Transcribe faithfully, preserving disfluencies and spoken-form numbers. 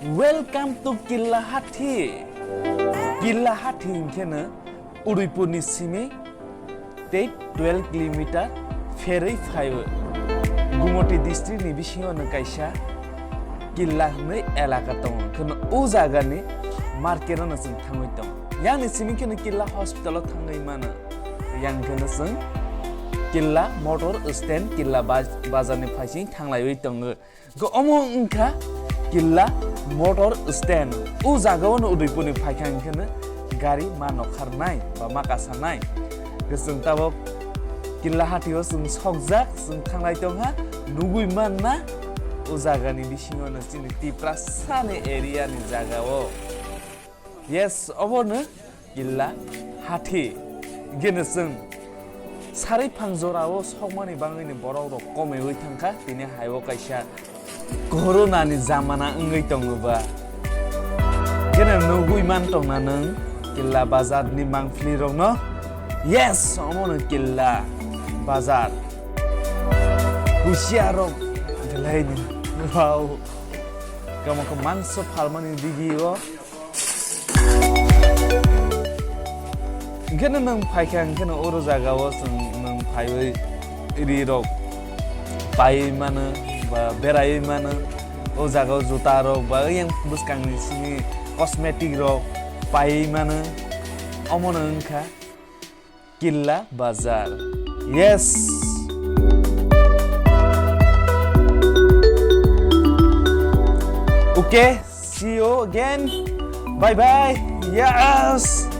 Welcome to Killa Hathi. Killa Hathi hinkhe no Udaipur ni simi tei twelve kilometer pherwi phaiwi. Gumoti district ni bisingo no kaisa Killa hwnwi elaka tongo. Kheno o jaga ni market o no chwng thangwi tongo. Yang ni simi kheno Killa hospital o thangwi mano. Yang kheno chwng Killa motor stand, Killa baj-, bazar ni phaising thanglaiwi tongo. Go omo wngkha Killa motor stand. O jaga o no Udaipur ni phaikha hinkhe no gari ma nokharnai ba ma kasanai. Go chwng tabok Killa Hathi o chwng sokjak, chwng thanglai tongkha, nugwi manna o jaga ni bisingo no chini Tiprasa ni area ni jaga o. Yes, obo no Killa Hathi. Hinkhe no chwng Sarwi phang jora o sokmani bangwi ni borok rok komaiwi thangkha, tini hai o kaisa corona ni jamana wngwi tongo ba. Hinkhe no nugwi man tongna nwng Killa bazar ni mangpili rok no. Yes, omo no Killa bazar. Husiar rok belai ni. Wow. Kamo khe mangso phalmani digi o. Hinkhe no nwng phaikha, hinkhe no oro jaga o chwng nwng phaiwi ri rok paiwi mano ba beraiwi mano. O jaga o juta rok ba yang bwskang ni simi cosmetic rok paiwi mano. Omo no wngkha Killa Bazar. Yes. Okay, see you again. Bye bye. Yes.